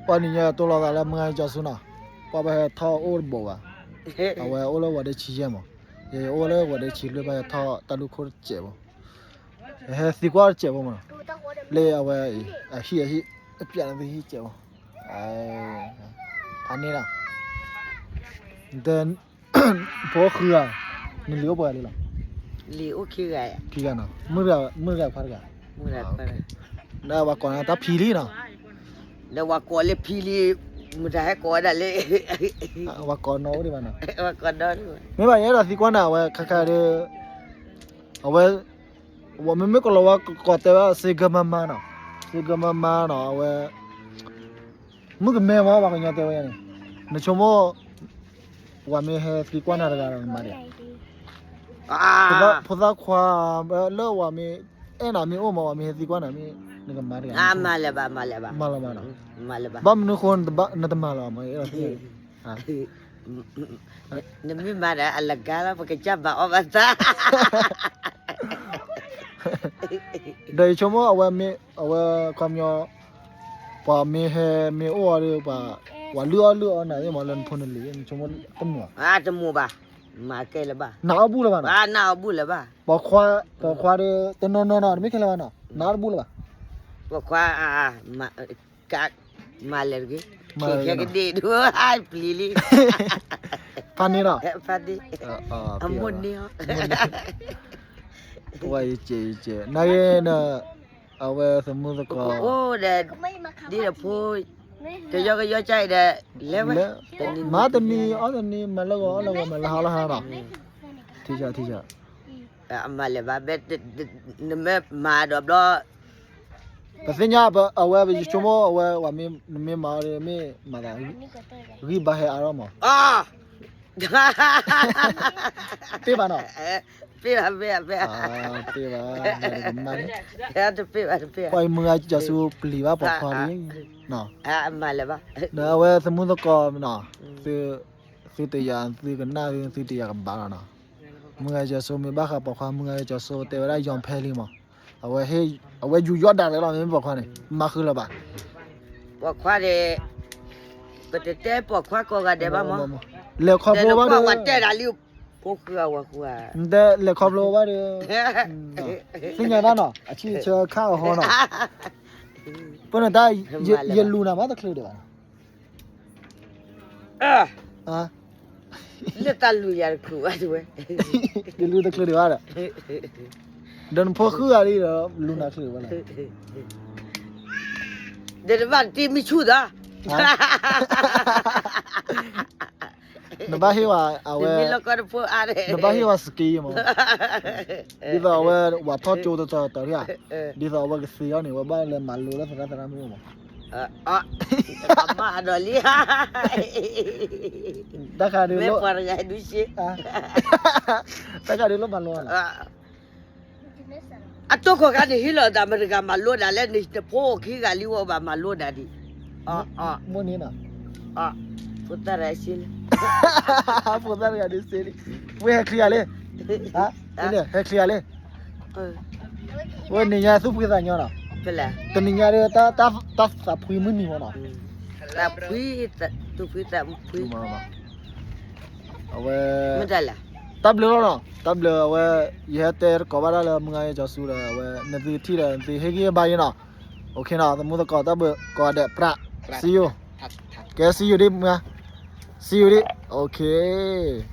ပှၤနံၤညါတိၢ်လီၤသးလၢမုၢ်ဂၤကၠီဆူနီၤ, ပှၤဘၣ်ဟဲထီၣ်အိၣ်တဘိးဘၣ်, အဝဲအိၣ်လၢဝၤဒ့ဆံယဲၢ်မး, ယအိၣ်လၢဝၤဒ့ဆံလွံၢ် ဘၣ်ဟဲထီၣ်တၢ်လူၢ်ခိၣ်တစဲးဖိ, ဟဲသံကွၢ်တစဲးဖိမးနီၤ, လၢအဝဲအံၤ အဟံၣ်အဟံၣ် အပျဲၢ်န့ၣ်သ့ဟံၣ်စဲးဖိ, ဖးန့ၣ်လီၤ, ဖိဃုဂၤ, နလံၤအိၣ်ပှဲၤဂၤလံလီၤ, လံၤအိၣ်ခံဂၤ, ခံဂၤနီၤ, မုၣ်တဂၤခွါတဂၤ, ဒီးပှၤကိးနၤတၢ်ဖံလံနီၤ, ဒီးပှၤကိးလၢဖံလံ, မုၢ်တၢ်ဟဲကိးဝဲဒၣ်လၢ, ပှၤကိးနီၣ်အိၣ်ဒံးဘၣ်နီၤ, မ့ၢ်ဘၣ်ယအဲၣ်ဒိးသံကွၢ်နၤ အဝဲခါခါဒီး, အဝဲ ဝဲမ့မ့ၢ်ကလီၤဝါကိးတဲဝဲ single mama နီၤ, single mama နီၤ အဝဲ, မုၣ်ကမဲမး ပှၤကညီတဲဝဲန့ၣ်, နဆိကမိၣ် ပှၤမ့ၢ်ဟဲသံကွၢ်နၤတဂၤဒီးနမၤဒံး, ဖိသၣ်ခွါ, လၢဝဲမ့ၢ်အဲၣ်နၤမ့ၢ်အိၣ်မး ပှၤမ့ၢ်ဟဲသံကွၢ်နၤမ့ၢ် နကမၤတဂၤ, မၤလၢၤဘၣ်, မၤလၢၤဘၣ်, မၤလၢၤဘၣ်နီၤ, မၤလၢၤဘၣ်, ဘၣ်မနုၤဃိ နတမၤလၢၤဘၣ်မး, နမ့ၢ်မၤဒီးအလဂၤလီၤ ပကစၢ်ဘၣ်အီၣ်ဘၣ်သး ဒီးယဆိကမိၣ်အဝဲမ့ၢ်, အဝဲခီပညီ, ပှၤမ့ၢ်ဟဲမ့ၢ်အိၣ်အီၤဒီး ပှၤလုၢ်အီၣ်လုၢ်အီနၤသ့ၣ်မး လၢနဖိနလံၤ ယဆိကမိၣ်တမုာ်ဘၣ်, တမုာ်ဘၣ်, မၤကဲလၢၤဘၣ်, နအီၣ်ဘူၣ်လၢၤဘၣ်နီၤ, နအီၣ်ဘူၣ်လၢၤဘၣ်, ပိာ်ခွါ, ပိာ်ခွါဒီး တနီၤနီၤနီၤ တမ့ၢ်ခဲလၢာ်ဘၣ်နီၤ, နအီၣ်တဘူၣ်လၢၤဘၣ်, ပိာ်ခွါ, က, မၤလဲၣ်တဂ့ၤ, ကဒ့ၣ်ဒိၣ်, ပျံၤလံ, ဖးန့ၣ်လီၤ, ဖးန့ၣ်, အမိၢ်န့ၢ်အီၤ, ပဝဲယစဲးယစဲး နဂ့ၤန, အဝဲသမုၣ်သကိး, အိၣ်ဒီး, ဒ်ဒီးဖိ, ကယီကယီကၢ်အံၤဒီး, လဲၤဝဲ, မၤတနံၤအီၣ်တနံၤ မၤလၢဂီၤအီၣ်လၢဂီၤ မၤလၢဟါလၢဟါနီၤ, ထံၣ်ဆၢထံၣ်ဆၢ မၤလဲၣ်ဘၣ်, နမ့ၢ်မၤဒီးဘျီ, ပသ့ၣ်ညါအဝဲ ယဆိကမိၣ်အဝဲ နမ့ၢ်မၤအီၤဒီး မ့ၢ်မၤသး, ဂံၢ်ဘါဟဲအါထီၣ်မး, တ့ၢ်ဘၣ်နီၤ, တ့ၢ်ဘၣ်, တ့ၢ်ဘၣ်, ပှၤအံၤမုၢ်ဂၤကၠီဆူပျံၤဘၣ်ပိာ်ခွါလံ, ဒီးအဝဲသမုၣ်သကိးနီၤ, သုတယာ် သုကနၣ်သု သုတယာ်ကဘၣ်လီၤနီၤ, မုၢ်ဂၤကၠီဆူမ့ၢ်ဘၣ်ဃးပိာ်ခွါ မုၢ်ဂၤကၠီဆူတဲဝဲဒၣ် ယီၤဖဲလံမး, အဝဲ, အဝဲယူးယီၣ်ဒၣ်လဲာ်လီၤ မ့မ့ၢ်ပိာ်ခွါန့ၣ် မၤဃုာ်လၢၤဘၣ်, ပိာ်ခွါန့ၣ်, ပတတဲပိာ်ခွါကိးဂၤဒဲးဘၣ်မး, လဲၤခီဖျိဘၣ်ဒီး, တဲဒၣ်လံ, ဖိဃုအဝဲဃု, တဲလဲၤခီဖျိဘၣ်ဒီး, သ့ၣ်ညါဘၣ်နီၤ အဆံၣ်ဆၢခၣ်အဟီနီၤ, ပနတၢ်, ယလူၤနၤမးတချုးဒံးဘၣ် လၢတၢ်လူၤယၤတချုးဘၣ်တဝဲ, ယလူၤတချုးဒံးဘၣ်ဒီး, ဒီးနဖိဃုဂၤလံဒီး လူၤနၤချုးဘၣ်လီၤ, ဒီးတဘၣ်တံမံဆူၣ်သး နဘၣ်ဟ့ၣ်ဝဲ, အဝဲ, နဘၣ်ဟ့ၣ်ဝဲ skill မး, ဒ်သိးအဝဲ ဝၤထီၣ်ကၠိတတီၤတတီၤဧါ, ဒ်သိးအဝဲကသ့အီၤန့ၣ် ဝဲဘၣ်လဲၤမၤလိလၢသရၣ်သရၣ်မုၣ်မး, မၤဒီးလံ, တၢ်ဃးဒုး, တၢ်ဃးဒုးလိၣ်မၤလိလီၤ အတိၢ်ခိးခါန့ၣ် ဟ့ၣ်လီၤသးမတၤတဂၤမၤလိဒၣ်လဲၣ်န့ၣ် တဖိခံဂၤလံဝဲဘၣ်မၤလိဒၣ်ဒံး, မိၢ်န့ၣ်နီၤ, ဖိသၣ်တဂၤစ့လံ, ဖိသၣ်တဂၤဒုးစ့လံ, ဝဲဟဲချံအီၤလံ, ဟဲချံအီၤလံ, ဝဲနံၤညါသူၣ်ဖှံသးညီနီၤ, တနံၤညါဒီး တၢ်သးဖှံမုၢ်နံၤမးနီၤ, သးဖှံ, သူၣ်ဖှံသးဖှံ အဝဲ, တၢ်ဘျုးလီၤနီၤ, တၢ်ဘျုးအဝဲ, ယဟဲတဲတကိးဘၣ်တၢ်လၢမုၢ်ဂၤယဲၢ်ကၠီဆူဒီး အဝဲ နသုထံၣ်ဒီး နသုဟ့ၣ်ဂံၢ်ဘါယဲနီၤ, အိၣ်ခ့နီၤ သမုၣ်သကိး တၢ်ဘျုးကိးဂၤဒဲး ပြး, see you, ကဲ see you ဒံးမုၢ်ဂၤ, see you ဒံး, အိၣ်ခ့